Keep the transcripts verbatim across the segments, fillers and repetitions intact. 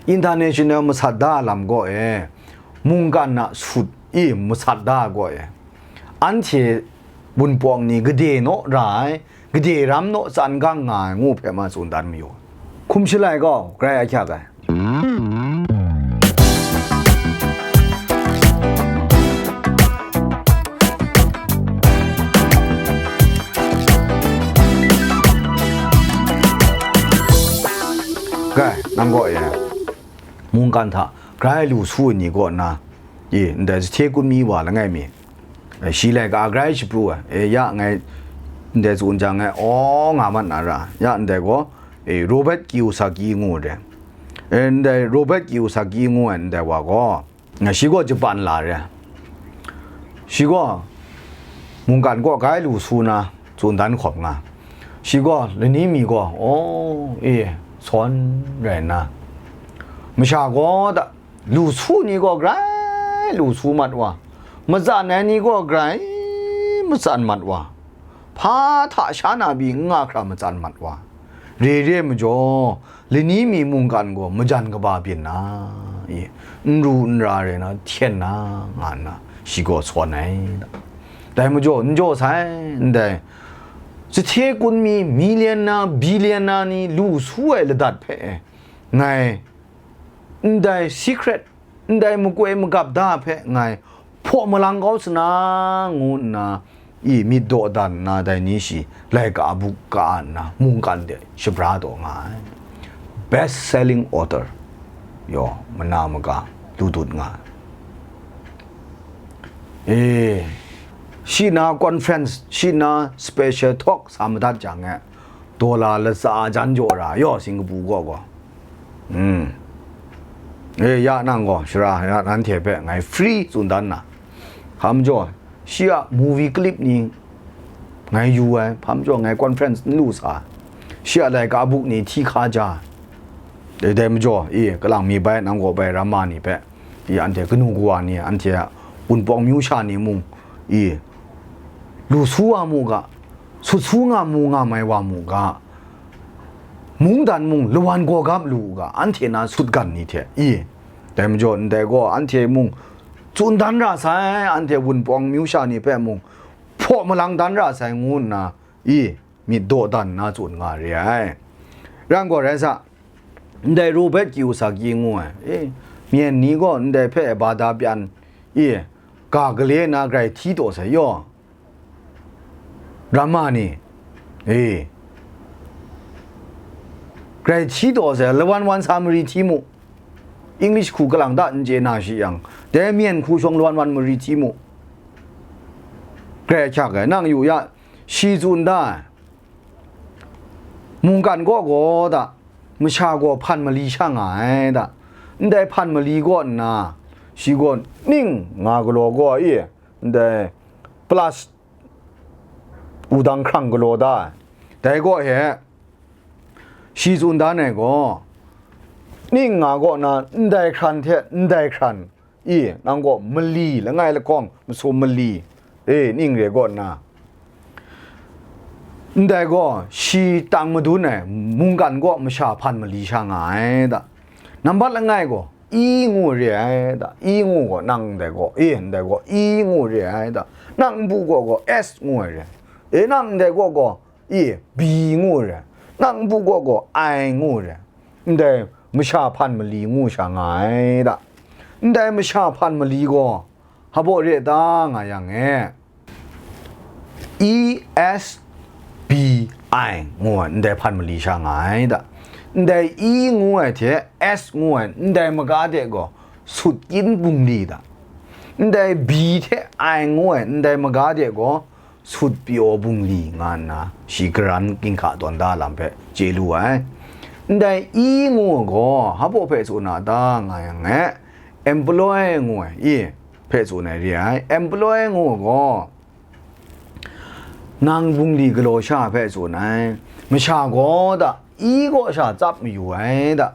International masat da lam gaw e, mungkan a sut i masat da gaw e, anhte Wunpawng ni gade naw ra ai, gade ram naw tsan gang nga ai ngu hpe ma tsun dan mayu. Hkum shalai gaw grai ahkyak ai. Grai, nang gaw e, mungkan hta grai lu su ai ni kaw nna, e, ndai sahte kun mi wa langai mi, e, shi laika grai shapru ai, e, ya ngai ndai tsun jang ngai, aw, nga mat na ra, ya ndai gaw, e, Robert Kiyosaki ngu re, e, ndai Robert Kiyosaki ngu ai ndai wa gaw, nga shi gaw Japan la re, shi gaw mungkan kaw grai lu su na tsun dan hkawm nga, shi gaw lani mi gaw, aw, e, sawn rai nna, masha gaw da, lu su ni gaw grai lu su mat wa, matsan ai ni gaw grai matsan mat wa, hpa hta sha na pyi n nga hkra matsan mat wa, re re majaw, lani mi mungkan gaw majan kaba byin na, i, n ru n ra rai na, hten na, nga nna, shi gaw sawn ai. Dai majaw, n jaw sai, ndai, sahte kun mi, millionaire, billionaire ni lu su ai ladat hpe, ngai, ndai secret, ndai makoi magap da hpe ngai hpaw malang kau sa na, ngu nna, i myit dawdan nna dai ni shi laika a buk ka nna mungkan de shabra taw nga ai. Best selling author, yaw, mana maga lu dut nga ai. E, shi na conference, shi na special talk sa madat jang e, dollar latsa jan jaw ra, yaw, Singapore gaw gaw. Hmm. E, ya nang gaw, shara, ya nanhte hpe ngai free tsun dan na. Hpa majaw, shi a movie clip ni ngai yu ai, hpa majaw ngai conference n lu sa, shi a laika buk ni hti hka ja, dai, dai majaw, i, kalang mi bai, nang gaw bai, ramma ni hpe, i, anhte kanu kawa ni, anhte a Wunpawng myu sha ni mung, i, lu su wa mu ga, sut su nga mu nga mai wa mu ga, mungdan mung lawan gawgap lu u ga, anhte na sut gan ni hte, i, dai majaw, ndai gaw anhte mung tsun dan ra sai, anhte Wunpawng myu sha ni hpe mung hpaw malang dan ra sai, ngu nna, i, myit dawdan nna tsun nga re ai. Ran gaw rai sa, ndai Robert Kiyosaki ngu ai, e, myen ni gaw ndai hpe bada pyan, e, ga gale na grai hti taw sai yaw, ramma ni, e, grai hti taw sai, lawan wan sa mari hti mu, English hku kalang ta n chye na shi yang, dai myen hku shawng lawan wan mari hti mu, grai ahkyak ai, nang yu ya, shi tsun da ai, mungkan kaw gaw da, masha gaw hpan mali sha nga ai da, ndai hpan mali kaw nna, shi gaw ning nga galaw gaw e, ndai plus wudang hkrang galaw da ai. Dai gaw he, shi tsun dan ai gaw, ning nga gaw na, ndai hkran hte ndai hkran, i, nang gaw mali langai lahkawng masum mali, e, ning re gaw nna, ndai gaw shi tang madun ai mungkan gaw masha hpan mali sha nga ai da. Nambat langai gaw, i ngu re ai da, i ngu gaw nang ndai gaw, e, ndai gaw, i ngu re ai da, nang npu gaw gaw, s ngu ai re, e, nang ndai gaw gaw, e, b ngu re, nang npu gaw gaw, i ngu re, ndai masha hpan mali ngu sha nga ai da. Ndai masha hpan mali gaw, hpa baw re ta nga yang e, E S B I ngu ai ndai hpan mali sha nga ai da. Ndai E ngu ai hte S ngu ai ndai maga de gaw sut kyin bungli da. Ndai B hte I ngu ai ndai maga de gaw sut pyaw bungli nga nna, shi karan ginhka tawn da lam hpe chye lu ai. Ndai E ngu ai gaw, hpa baw hpe tsun a ta nga yang e, employ ngu ai, e, hpe tsun ai re ai. Employ ngu ai gaw, nang bungli galaw sha hpe tsun ai. Masha gaw da, E kaw sha tsap mayu ai da.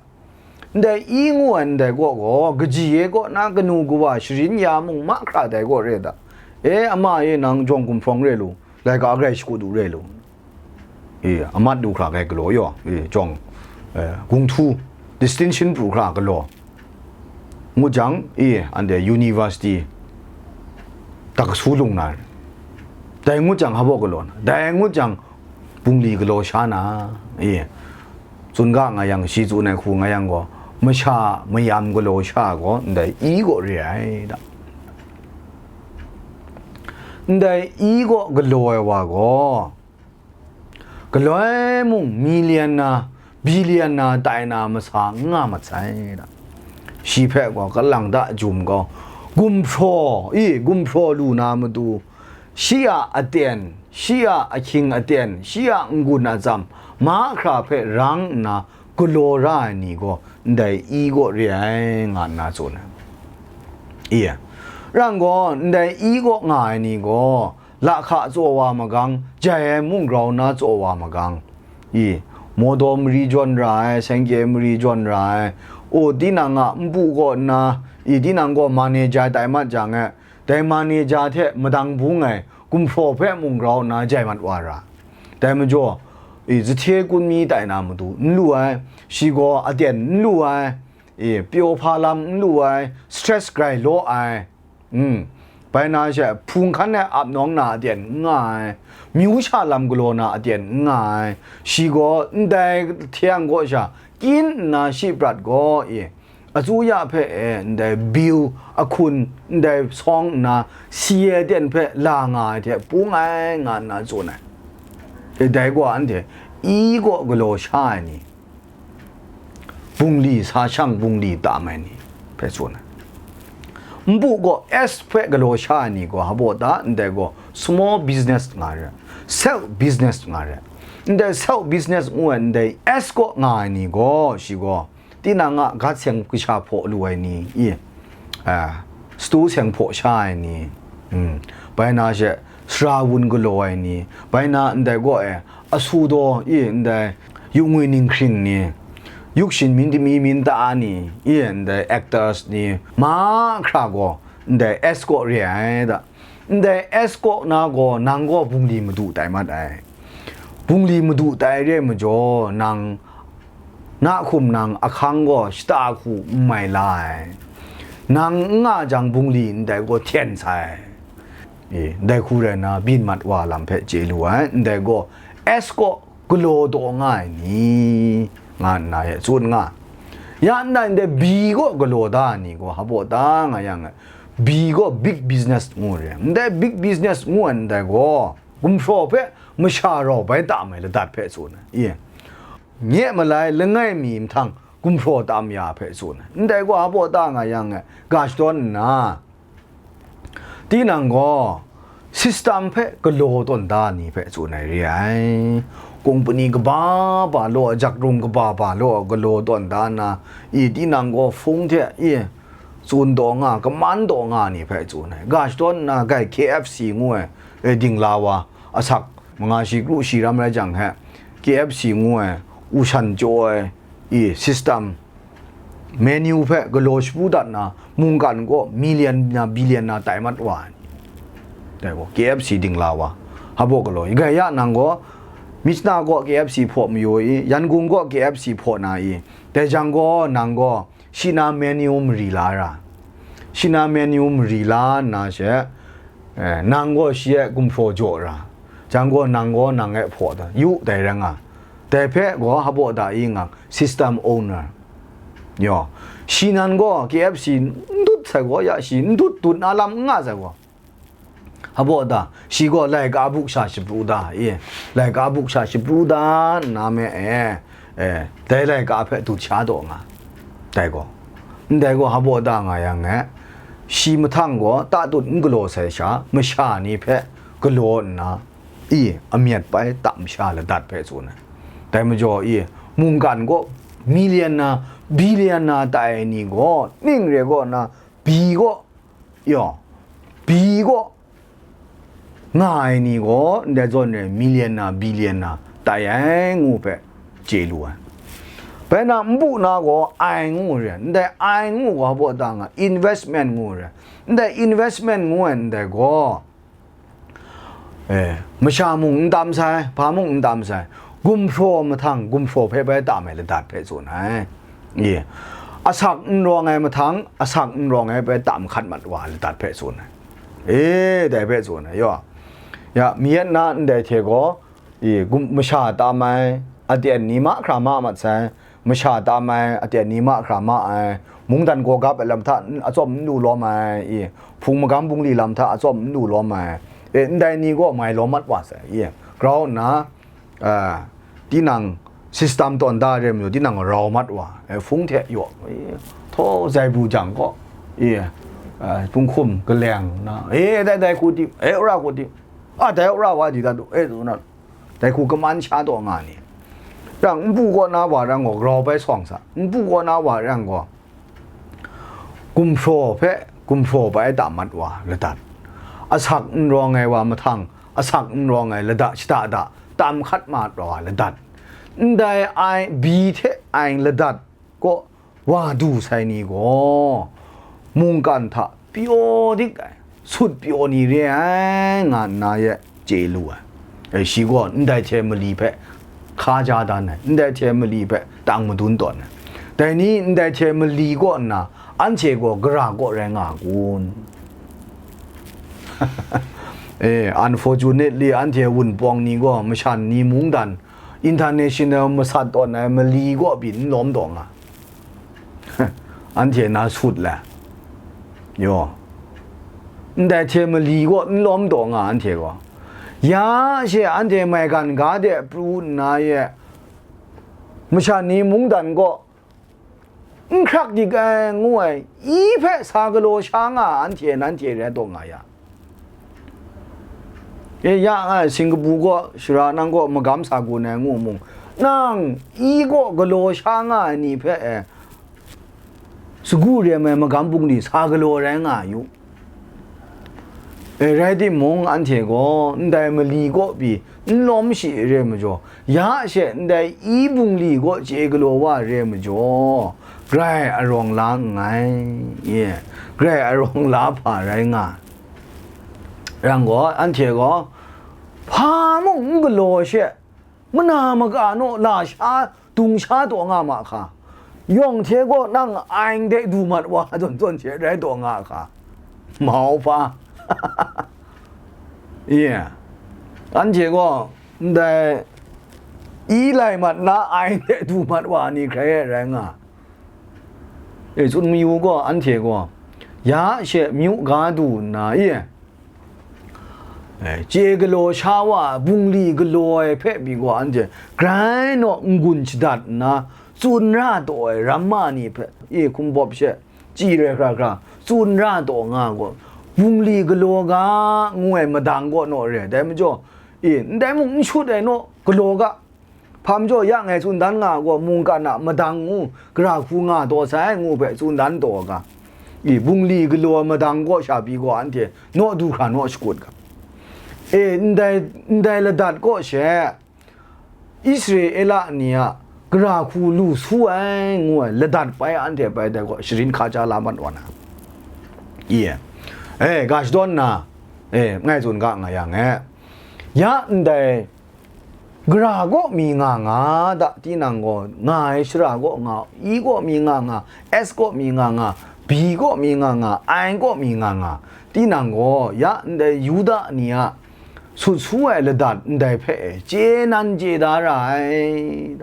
Ndai E ngu ai ndai kaw gaw, kaji e kaw na kanu kawa sharin ya mung mahkra dai kaw re da. E, ama e, nang jawng gumhprawng re lu, laika grai shakut u re lu. E, amat du hkra kai galaw yaw, e, jawng, e, gung htu, distinction pru hkra galaw ngut jang, i, anhte university, dakasu lung na, dai ngut jang hpa galaw na, dai ngut jang bungli galaw sha na, i, tsun ga nga yang, shi tsun ai hku nga yang gaw, masha mayam galaw sha gaw ndai i gaw re ai da. Ndai i gaw galaw ai wa gaw, galoi mung million na, billion na tai na masa n nga mat sai da. Shi hpe gaw kalang da jum gaw, gumhpraw, i, gumhpraw lu na matu, shi a aten, shi a ahkying aten, shi a n-gun atsam, mahkra hpe rang nna galaw ra ai ni gaw ndai i gaw re ai, nga nna tsun ai. I, rang gaw, ndai i gaw nga ai ni gaw, lahka tsaw wa magang, jai ai mung grau na tsaw wa magang, i, mawdaw mari jawn ra ai, sengke mari jawn ra ai, o, tinang a npu kaw nna, i, tinang gaw manager tai mat jang e, dai manager hte madang bung ai gumhpraw hpe mung grau nna jai mat wa ra. Dai majaw, i, zahte kun mi tai na matu n lu ai, shi gaw aten n lu ai, i, pyaw hpa lam n lu ai, stress grai law ai, mm, bai na she hpung hkan e ap nawng na aten n nga ai, myu sha lam galaw na aten n nga ai, shi gaw ndai hte yang kaw sha kyin nna shi prat gaw, i, asuya hpe e ndai bill ahkun ndai sawng nna si e ten hpe la nga ai hte pung ai, nga nna tsun ai. E, dai gaw anhte i gaw galaw sha ai ni, bungli sa shang bungli tam ai ni hpe tsun ai. Npu gaw S hpe galaw sha ai ni gaw hpa ta, ndai gaw small business nga re, self business nga re. Ndai self business ngu ai ndai S kaw nga ai ni gaw, shi gaw tinang a gat seng kasha hpaw lu ai ni, i, a, satu seng hpaw sha ai ni, mm, bai na she sara wun galaw ai ni, bai na ndai gaw e, asu daw, i, ndai yu ngwi ninghkring ni, yu shin myit mi myit ta ni, i, ndai actors ni, mahkra gaw ndai S kaw re ai da. Ndai S kaw na gaw nang gaw bungli madu tai mat ai. Bungli madu tai re ai majaw, nang na hkum nang ahkang gaw shata hku n mai la ai. Nang n nga jang bungli ndai gaw hten sai. E, ndai hku rai nna, byin mat wa lam hpe chye lu ai, ndai gaw S kaw galaw taw nga ai ni, nga nna e tsun nga. Ya ndai ndai B kaw galaw da ai ni gaw hpa ta nga yang, B gaw big business ngu re. Ndai big business ngu ai ndai gaw, gumhpraw hpe masha rau bai tam ai ladat hpe tsun ai. I, nye malai langai mi mahtang gumhpraw tam ya hpe tsun ai. Ndai gaw hpa ta nga yang, ga shadawn nna, tinang gaw system hpe galaw tawn da ni hpe tsun ai re ai. Kungpani kaba ba law, jakrum kaba ba law, galaw tawn da nna, i, tinang gaw hpung hte, i, tsun taw nga, kaman taw nga ni hpe tsun ai. Ga shadawn nna, gai K F C ngu ai, e, dingla wa, asak manga shi kru shi ram rai jang he, K F C ngu ai, u shan chyaw ai, i, system, menu hpe galaw shapu dat na, mungkan gaw million na, billion na tai mat wa ai ni. Dai gaw, K F C dingla wa, hpa galaw, i, gai ya nang gaw, Myitkyina gaw K F C hpaw mayu i, Yangon gaw K F C hpaw na i, dai jang gaw nang gaw, shi na menu mari la ra. Shi na menu mari la nna she, eh, nang gaw shi e gumhpraw jaw ra. Jang gaw nang gaw nang e hpaw da, yu dai rai nga. Dai hpe gaw hpa da i ngang system owner. Yaw, shi nan gaw K F C n dut sai gaw, ya shi n dut dut na lam n nga sai gaw. Hpa da, shi gaw laika buk sha shapru da, e, laika buk sha shapru da nna me, e, e, dai laika hpe dut sha taw nga, dai gaw, ndai gaw hpa da nga yang e, shi mahtang gaw tatut n galaw sai sha, masha ni hpe galaw nna, i, amyat bai tam sha ladat hpe tsun ai. Dai majaw, i, mungkan gaw million na, billion na tai ai ni gaw, ning re gaw na, bi gaw, yaw, bi gaw, nga ai ni gaw, ndai zawn e million na, billion na, tai ai ngu hpe chye lu ai. Bai na, npu na gaw, ai ngu re, ndai ai ngu gaw hpa da nga, investment ngu re, ndai investment ngu ai ndai gaw, eh, masha mung n tam sai, hpa mung n tam sai, gumhpraw mahtang, gumhpraw hpe bai tam ai ladat hpe tsun ai. I, asak n rawng ai mahtang, asak n rawng ai bai tam hkat mat wa ladat hpe tsun ai. E, dai hpe tsun ai, yaw. Ya, mi yet na ndai hte gaw, i, gum-, masha tam ai, aten ni mahkra ma mat sai, masha tam ai, aten ni mahkra ma ai, mungdan gaw gap ai lam hta n-, atsawm n lu lawm ai, i, hpung magam bungli lam hta atsawm n lu lawm ai, e, ndai ni gaw mai lawm mat wa sai, i, grau nna, a, tinang system tawn da re majaw, tinang rau mat wa, e, hpung hte yaw, e, htaw zai bu jang gaw, e, a, punghkum kaleng na, e, dai, dai hku tim, e, ra hku tim, a, dai ra wa di da du, e, du na, dai hku kaman sha taw nga ni. Rang npu kaw na wa rang gaw, grau bai sawng sa, npu kaw na wa rang gaw, gumhpraw hpe gumhpraw bai tam mat wa ladat, asak n rawng ai wa mahtang, asak n rawng ai lada shada da tam hkat mat wa ladat, ndai ai bi hte ai ladat kaw wa du sai ni gaw, mungkan hta pyaw dik ai, sut pyaw ni re ai, nga nna ye chye lu ai. E, shi gaw ndai hte mali hpe hka ja dan ai, ndai hte mali hpe tang madun tawn ai. Dai ni ndai hte mali kaw nna, anhte gaw gara kaw rai nga a kun? E, unfortunately, anhte Wunpawng ni gaw mashan ni mungdan, international masat tawn ai mali kaw pyi n lawm taw nga. Anhte na sut le. Yaw. Ndai hte mali kaw n lawm taw nga anhte gaw. Ya she anhte maigan ga de pru nna ye, masha ni mungdan kaw n hkrak dik ai ngu ai, i hpe sa galaw sha nga anhte nanhte rai taw nga ya. E, ya nga ai, Singkapu kaw, shara nang kaw magam sa gun ai ngu mung, nang i kaw galaw sha nga ai ni hpe, e, sagu rem ai magam bungli sa galaw rai nga yu. E, rai timung, anhte gaw ndai mali kaw pyi n lawm shi re majaw, ya she ndai i bungli kaw chye galaw wa re majaw, grai arawng la nngai, ye, grai arawng la hpa rai nga. Rang gaw, anhte gaw, hpa mung n galaw she, mana maka naw la sha, dung sha taw nga ma hka, yawng hte gaw nang aing de du mat wa zawn zawn she rai taw nga hka, mau hpa. Ye, anhte gaw ndai i lai mat na aing de du mat wa ni hkrai e rai nga. E, tsun mayu gaw, anhte gaw, ya she myu ga du nna, i, e, chye galaw sha wa, bungli galaw ai hpe pyi gaw, anhte grai naw n-gun shadat nna, tsun ra taw ai ramma ni hpe, i, hkumbawp she, chyi rai hkra hkra, tsun ra taw nga gaw, bungli galaw ga ngu ai madang kaw naw re. Dai majaw, i, ndai mung n shut ai naw, galaw ga, hpa majaw ya ngai tsun dan nga gaw, mungkan a madang ngu, gara hku nga taw sai ngu hpe tsun dan taw ga, i, bungli galaw ai madang kaw sha pyi gaw, anhte naw du hkra naw shakut ga. E, ndai, ndai ladat kaw she, Israela ni a gara hku lu su ai ngu ai ladat bai anhte bai dai gaw sharin hka ja la mat wa na. I, e, ga shadawn nna, e, ngai tsun ga nga yang e, ya ndai gara kaw mi nga nga da, tinang gaw nga ai shara kaw nga, i kaw mi nga nga, s kaw mi nga nga, b kaw mi nga nga, i kaw mi nga nga, tinang gaw ya ndai Yuda ni a sut su ai ladat ndai hpe chye nan chye da ra ai.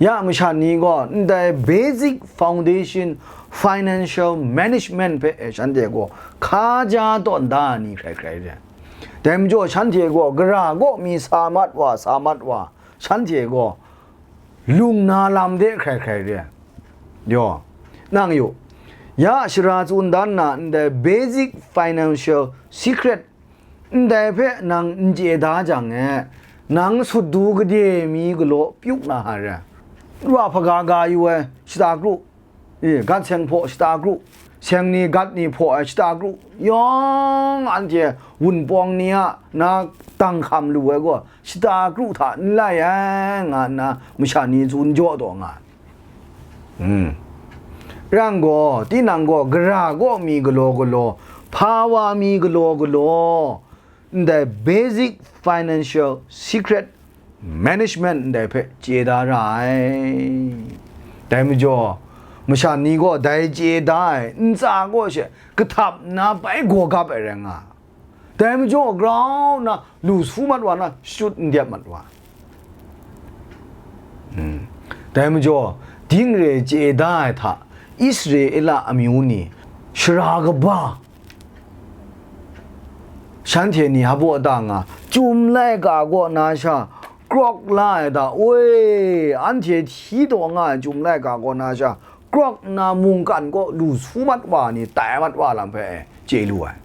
Ya masha ni gaw ndai basic foundation financial management hpe shanhte gaw hka ja tawn da ni hkrai hkrai re. Dai majaw shanhte gaw gara kaw mi sa mat wa, sa mat wa, shanhte gaw lung na lam de hkrai hkrai re. Yaw, nang yu, ya shara tsun dan na ndai basic financial secret ndai hpe nang n chye da jang e, nang sut du gade mi galaw pyuk na hare. Ra hpaga ga yu ai shata kru, e, gat seng hpaw shata kru, seng ni gat ni hpaw ai shata kru, yawng anhte Wunpawng ni a na dang hkam lu ai gaw, shata kru hta n lai ai, nga nna masha ni tsun jaw taw nga ai. Hmm. Rang gaw, tinang gaw, gara kaw mi galaw galaw, hpa wa mi galaw galaw, ndai basic financial secret management ndai hpe chye da ra ai. Dai majaw, masha ni gaw dai chye da ai ntsa kaw she kahtap nna bai gaw gap ai rai nga. Dai majaw, grau nna lu su mat wa na, shut n dep mat wa. Hmm. Dai majaw, ding re chye da ai hta, Israela amyu ni, shara kaba, shanhte ni hpa da nga, Chyum laika kaw na sha, krawk la ai da, oi, anhte hti taw nga ai Chyum laika kaw na sha, krawk nna mungkan kaw lu su mat wa ni tai mat wa lam hpe chye lu ai.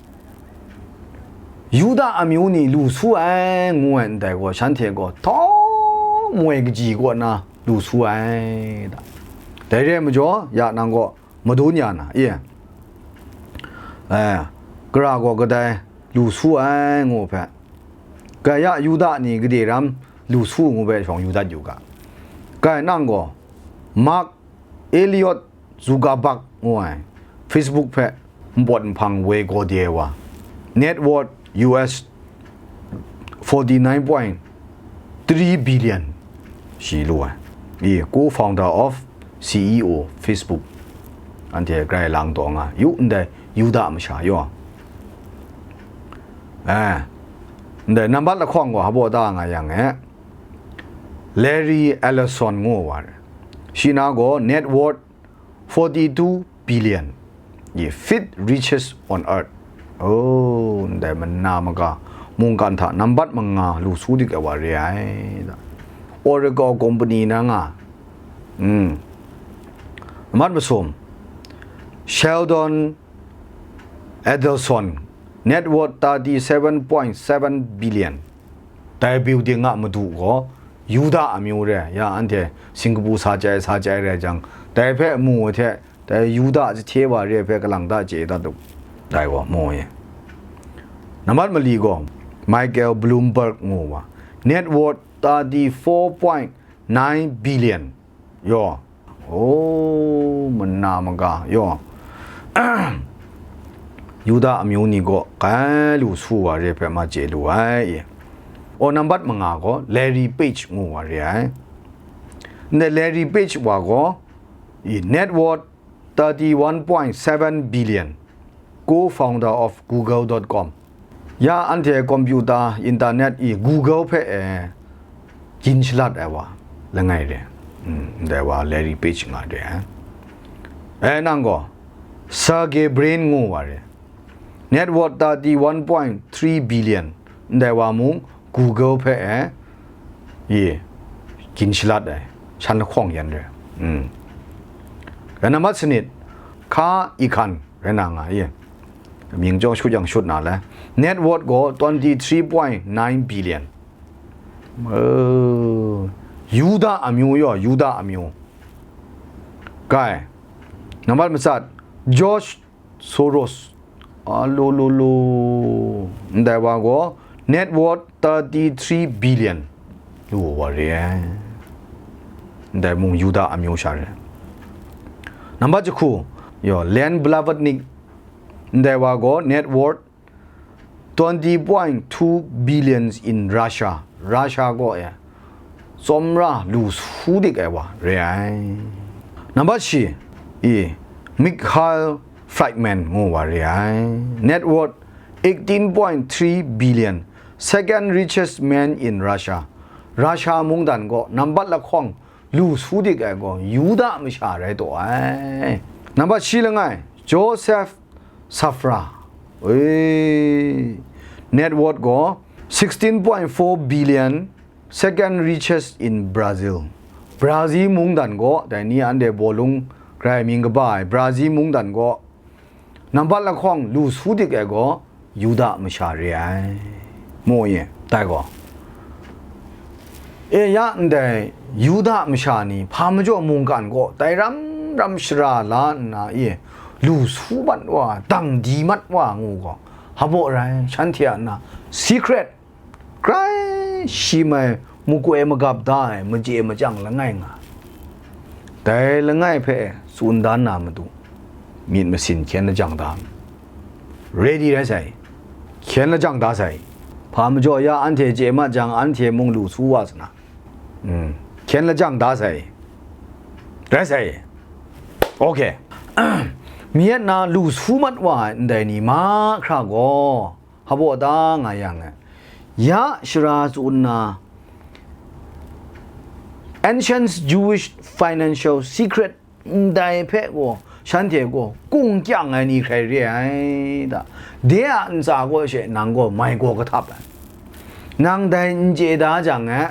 Yuda amyu ni lu su ai, ngu ai ndai gaw, shanhte gaw htawng moi kaji kaw na lu su ai da. Dai re ai majaw, ya nang gaw madun ya na, e, e, kara gaw kadai lu su ai, ngu hpe, kai ya Yuda ni gade ram lu su ngu hpe shawng yu dat yu ga. Kai nang gaw, Mark Eliot Zuckerberg ngu ai, Facebook hpe npawt nhpang woi gaw de ai wa, net worth U S forty nine point three billion shi lu ai, i co-founder of C E O Facebook, anhte grai lang taw nga yu ndai Yuda masha yaw. Eh, ndai nambat lahkawng gaw hpa da nga yang e, Larry Ellison ngu wa re. Shi na gaw net worth forty-two billion, ye fifth richest on earth. Oh, ndai mana maga mungkan hta nambat manga lu su dik ai wa re ai. Oracle company na nga. Mm. Nambat masum, Sheldon Adelson, net worth thirty-seven point seven billion. Dai building a madu gaw Yuda amyu re, ya anhte Singapore sa chyai, sa chyai rai jang, dai hpe mu ai hte, dai Yuda jahte wa re hpe kalang ta chye dat u, dai gaw mu ye. Nambat mali gaw Michael Bloomberg ngu wa, net worth thirty-four point nine billion. Yaw. Oh, mana maga, yaw. Yuda amyu ni gaw kai lu su wa re hpe ma chye lu ai. O, nambat manga gaw Larry Page ngu wa re ai. Ndai Larry Page wa gaw, i net worth thirty-one point seven billion, co-founder of google dot com. Ya anhte computer, internet i Google hpe e gin shalat ai wa langai re. Mm, ndai wa Larry Page nga re ai. E nang gaw, Sergey Brin ngu wa re. Net worth thirty-one point three billion. Ndai wa mung Google hpe e, ye, gin shalat ai, shan lahkawng yan re. Mm. Rai nambat sanit, Ka Ikan, rai na nga ye. Mying chyawm shut yang shut na le. Net worth gaw twenty-three point nine billion. Oh, Yuda amyu yaw, Yuda amyu. Kai. Nambat matsat, George Soros. Alo lo lo. Ndai wa gaw net worth thirty-three billion. Lu wa re ai. Ndai mung Yuda amyu sha re. Nambat jahku, yo, Len Blavatnik. Ndai wa gaw net worth twenty point two billions in Russia. Russia gaw e tsawmra lu su dik ai wa re ai. Nambat shi, i, Mikhail Fridman ngu wa re ai. Net worth eighteen point three billion, second richest man in Russia. Russia mungdan gaw nambat lahkawng lu su dik ai gaw Yuda masha rai taw ai. Nambat shi langai, Joseph Safra. Ui, net worth gaw sixteen point four billion, second richest in Brazil. Brazil mungdan gaw, dai ni anhte bawlung grai mying kaba ai Brazil mungdan gaw, nambat lahkawng lu su dik ai gaw, Yuda masha re ai. Mu ye, dai gaw. E ya ndai Yuda masha ni hpa majaw mungkan gaw dai ram ram shara la nna e lu su mat wa, dang di mat wa ngu gaw, hpa baw rai, shanhte a na secret grai shi mai makoi magap da ai machye machyang langai nga. Dai langai hpe tsun dan na matu, myit masin hkyen lajang da, ready rai sai, hkyen lajang da sai. Hpa majaw ya anhte chye ma jang, anhte mung lu su wa sa na, mm, hkyen lajang da sai. Rai sai. Okay. Myit na lu su mat wa ai ndai ni mahkra gaw, hpaw da nga yang e, ya shara tsun na, Ancient Jewish Financial Secret ndai hpe gaw, shanhte gaw kung kyang ai ni hkrai re ai da. De a ntsa gaw she nang gaw mai gaw kahtap ai. Nang dai n chye da jang e,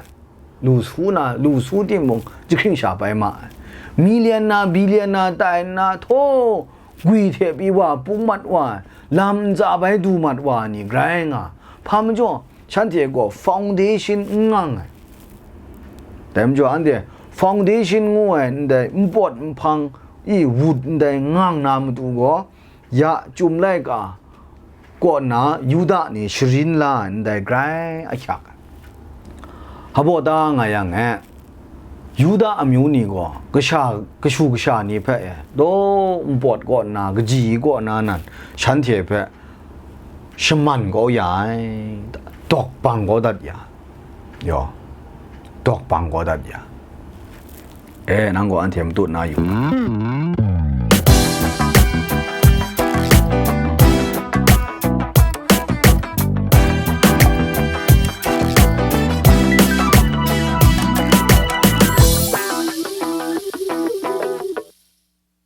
lu su na, lu su timung, jahkring sha bai ma ai. Million na, billion na, tai nna, htaw, gwi hte pyi wa, pung mat wa, lam ntsa bai du mat wa ni grai nga. Hpa majaw, shanhte gaw foundation n ngang ai. Dai majaw, anhte foundation ngu ai ndai npawt nhpang i wut ndai ngang na matu gaw, ya Chyum laika kaw nna Yuda ni sharin la ai ndai grai ahkyak ai. Hpaw da nga yang e, Yuda amyu ni gaw kasha, kashu kasha ni hpe e, daw npawt kaw nna, kaji kaw nna nan shanhte hpe shaman kau ya ai, dawk bang kau dat ya, yaw, dawk bang kau dat ya. E, nang gaw anhte matut na yu.